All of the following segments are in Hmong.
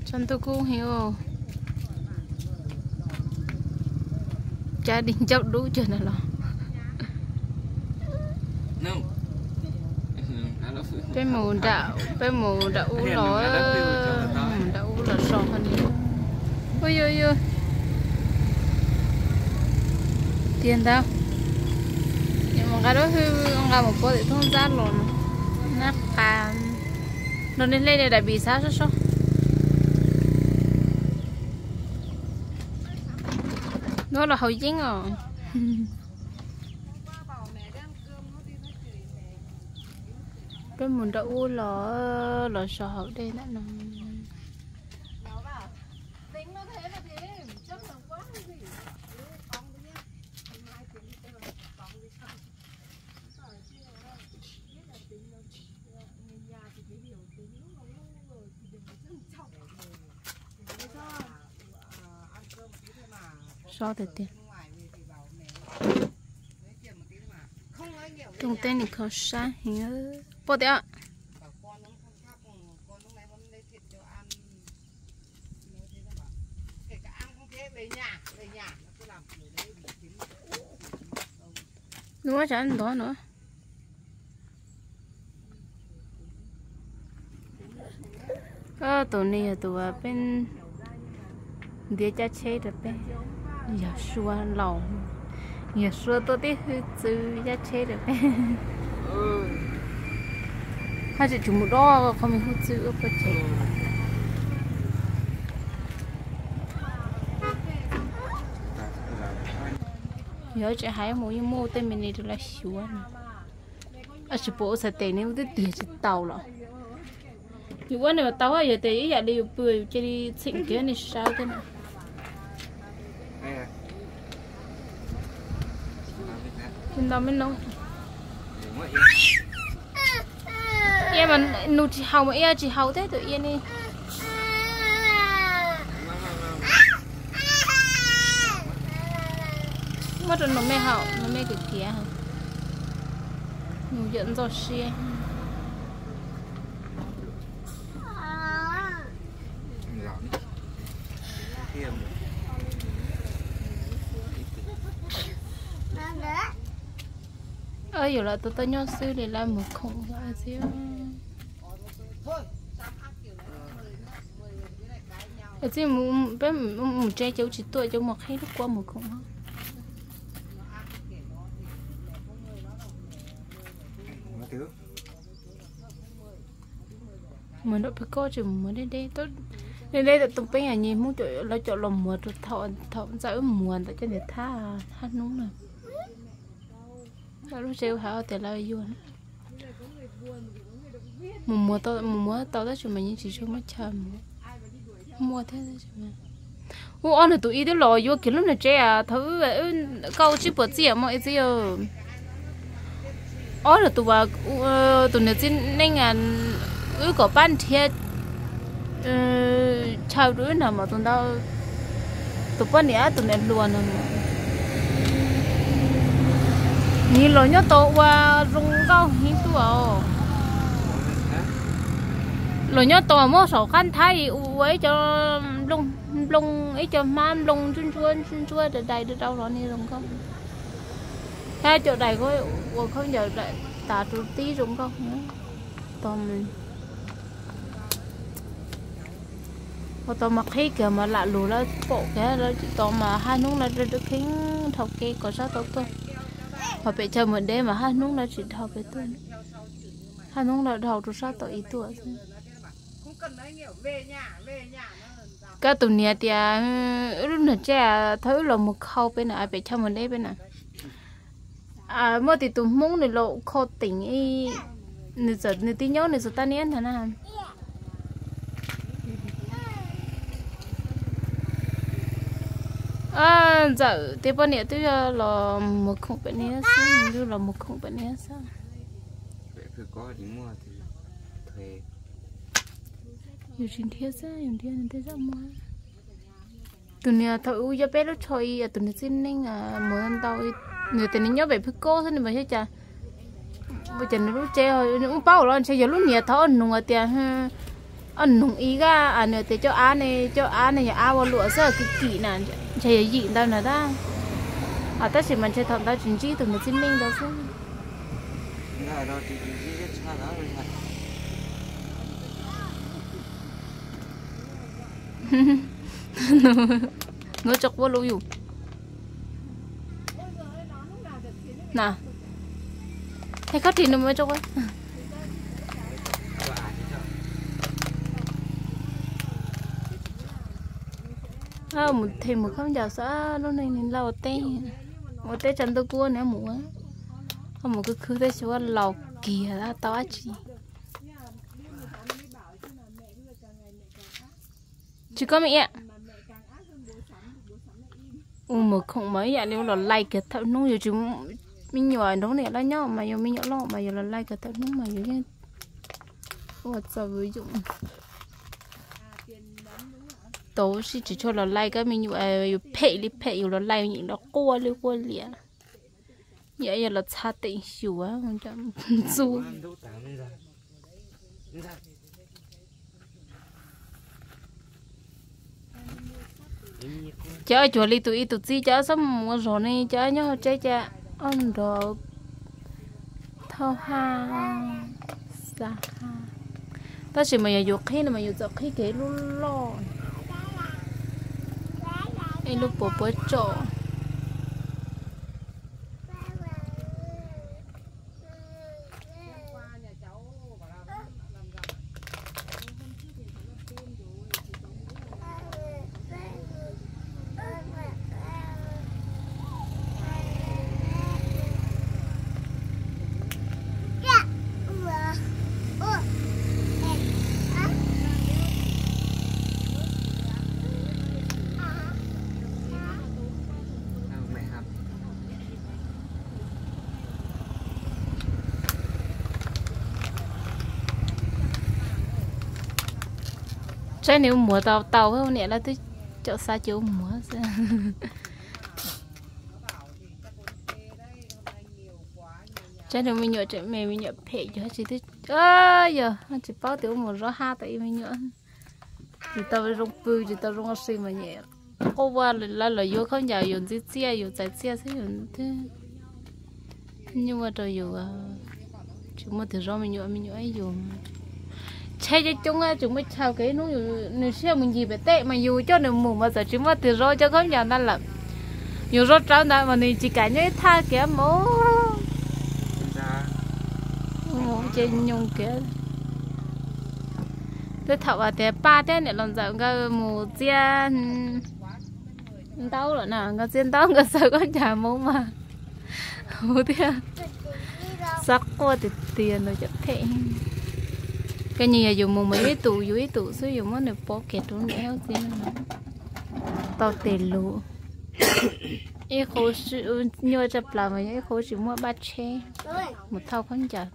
Tsaus ntuj kub heev. Cab di ncauj dub cag na los. Peb mus nram, peb mus nram ub los, mus nram ub los so ho ni. Ua yus yus tiag ntag. Mus nqa dab hwj nqa mus pov tim thoob ntxab los na. Nab qa los niag hle daim pis xav sab sob. Nuav los haus yeeb os. Peb mus nram ub los, los so haus dej ntawm no. Sob tiag tiag. Rooj teb nws kho sab heev. Poj tias nws muab tsav ntov no. Tus no yog tus uas peb ntiav cab tsheb rau peb, yog Sua laus, yog Sua tua tib hwj txwv cab tsheb rau peb. Haj tseem tsum mus dob qhov me hwj txwv ua pov tseg. Yog tseem hais mus yeej muaj tej me ne rau lawv xyuas no. Tsis pom ua txhais tes ne, ua twb tiag tsis tau los. Yus ua nws tau, yog tias ib yam li yus pw yus cia li txheem kiag nws sawv thiab na. Tsis ntau me no. Ia mas nws tsis haus mas ia tsis haus thiab tus ia ne. Muab rau nus me haus, nus me kiav kiav, nus yawm ntxoj siab. Yus los tus tau nyob xwb li lawv mus khoom xwb. Txij peb mus tsev ces tsis tuaj, ces mus qhib lub kua mus khoom. Mus nram pem ko tsis mus deb deb, deb deb tam tus peb nyuag nyuag Hmoob lawv caum los muag rau thaum ntxawm wb muag ntawm cov niam thab hab hnub na. Lub tsev hais tias lawv yuag na. Mus muag tau, mus muag tau tab sis mas yeej tsis tshua muaj chaw mus. Muaj thiab tab sis mas, ub, ob niag tus ib twb los yuav kiag lub niag tsev thaum wb, koj ua tsib puas txiaj mog ib txiv. Ob niag tus, tus niag txiv neej wb kom pab nrhiav chaw rau wb nrog mas tus ntawd, tus poj niam tus niam hluas no, nws los nyob tau ua zoo nkauj heev tuaj. Los nyob tau muab saum qab nthaib ua ib co nplooj, ib co hmab nplooj ntsuab ntsuab ntsuab ntsuab dais dais rau rau los ne zoo nkauj. Hab cov dais ko ua khaub ncaws tas rau tib zoo nkauj. Tau, ua tau mas qhib kiag mas lam lug lawv pom kiag lawv tsis tau mas hab hnub lawv dawb dawb kheev dhau kev kom sab tau tuaj. Ho pem chaw mus deb mas hab hnub lawv tsis dhau pem tuaj. Hab hnub lawv dhau rau sab tau ib tuaj xwb. Koj tus niam tias, wb lub niag tsev thaum wb los mus khau pem na, pem chaw mus deb pem na. Muaj tim tus Hmoob nws los kho teem, nws txawm nws tib nyob nws txawm tab niab ntag na. Ntxawm tej poj niam twb los mus khoom pem niab xwb, twb los mus khoom pem niab xwb. Yus tsis nrhiav xwb, yus nrhiav nws tej zaj muag. Tus niag thaum ub yog peb lub tsho ib, tus niag txiv neej mus ntau, nws tias nws nyob pem Phwj Kob xwb nws mas xyov cas, ua cas nws lub tsev, nws ua paub los ntshe yog lub niag thaum ub nug tias, Ob nus ib qa, nws tias coj ab ne, coj ab ne yog ab ua luam xwb, kim kim na, ntshe yog yim ntawd na tab. Tab sis mas ntshe thaum ntawd tsis ntsib tus nws txij neej ntawd xwb. Nws tso quab lub yus na, es koj ris nws mus tso quab. Mus them mus khaub ncaws xwb, lub neej lau teb, ua teb tsaus ntuj kuj nws mus, mus khwv khwv teb xyuas laus kiag tau dab tsi. Tsis koj me iam. Ua mus khoom mas ib yam li ua los lais kiag thaum hnub, yus tsis, me nyuam nrog niam loj nyob mas yus me nyuam loj mas yus los lais kiag thaum hnub mas yus yeej ua txaus yoom. Tau sib tsis tshua los lais koj me nyuam, yus phem li phem yus los lais yeej los quaj li quaj liam. Yog yog los txha teem xyuas ntxub. Cov cuag li tus ib tus txiv cov xob mus ua zog ne, cov nyob hauv tsev cas ob nrog thauj haj xa haj. Tab sis mas yog yus qhib no mas yus txawm qhib kiag ib lub loj, ib lub puas puav tsom. Saib nws ua muag tau tau, niam lawv twb caum xa ces ua muag xwb. Saib nws me nyuam tseem me, me nyuam phem yog tsis twb, yog tsis paub tias ua muag zov haj tau ib me nyuam. Tsis tau zoo pw, tsis tau zoo ua si mas nyem quaj ua lawv los yuav khaub ncaws yus ntxiv txiaj yus txais txiaj xwb yus twb nyuaj rau yus. Tsis muaj twg zov me nyuam, me nyuam yus. Tsheb coob coob tsis muaj chaw, kev hnub nws sij hawm mus ncig pem tej mas yus coj nws mus mas txawm tsis muaj twg zov cov khaub ncaws ntawd lawm. Yus zov rawv ntawd mas nws tsis kam nyob ib thaj kiag mus. Ces nyoos kiag. Twb thaum uas tias Paj thiab niam laus Ntxawm nkawd mus txiav ntaub lawm na, nkawd txiav ntaub nkawd xaws khaub ncaws mus mas hu thiab xav quaj tiag tiag ntawd cov phem. Koj nyias yog yus mus mas yus ib tus yus ib tus xwb, yus muab nws pov kiag rau niam txiv tau tes lus. Ib qho nyuaj tshaj plaws mas yog ib qho tsis muaj npaj tsheb mus thauj khaub ncaws.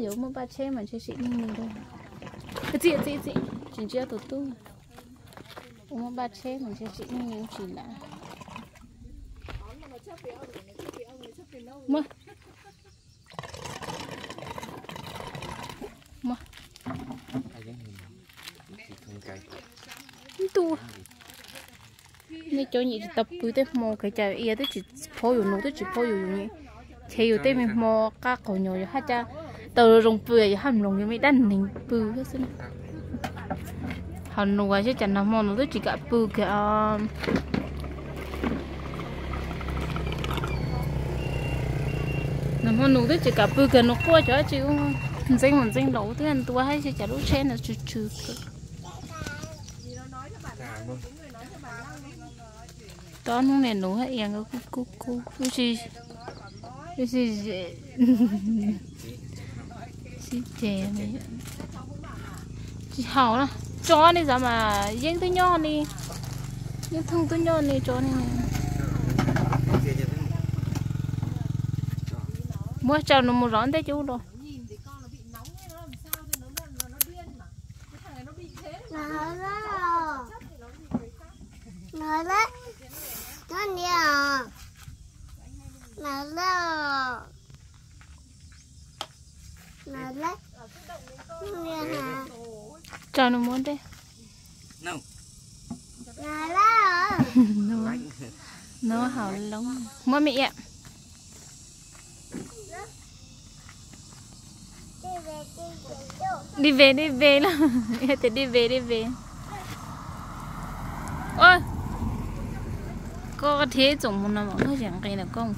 Yuav muaj npaj tsheb mas ntshe sim neej li. Txi txi txi, tsis ntsib tus tub. Muaj npaj tsheb mas ntshe sim neej li tsis lam. Muaj. Muaj. Ntuj. Nej cov nyiam tsis tau pw tej hmo kev cai ia twb tsis phob yus nus twb tsis phob yus, yus nyiam chev yus tej me hmo qab qaug nyos yus haj cas tau zoo pw yus haj mloog yus me dab neeg pw xwb. Ho nus seb cas nag hmo nus twb tsis kam pw kiag. Nag hmo nus twb tsis kam pw kiag, nus quaj cov tsis ntxeev mus ntxeev los twb ntua hais seb cas lub tsheb no tsw tsw. Tau hnub niam nus hab ia nkawd kuj kub kub, lub sij, lub sij ze, sib ceg, tsis haum na. Tso ne, xav mas yeeb twb nyob ne, yeeb thooj twb nyob ne, tso ne. Muab tsaws nws mus zov ntej cub los. Rau nws muab dej. Nws haus loo. Muab me iam. Dib ve dib ve lawm, yog tias dib ve dib ve. Ua, koj rhiab ib txoom mus no mas koj tseem nqis ntawm koj.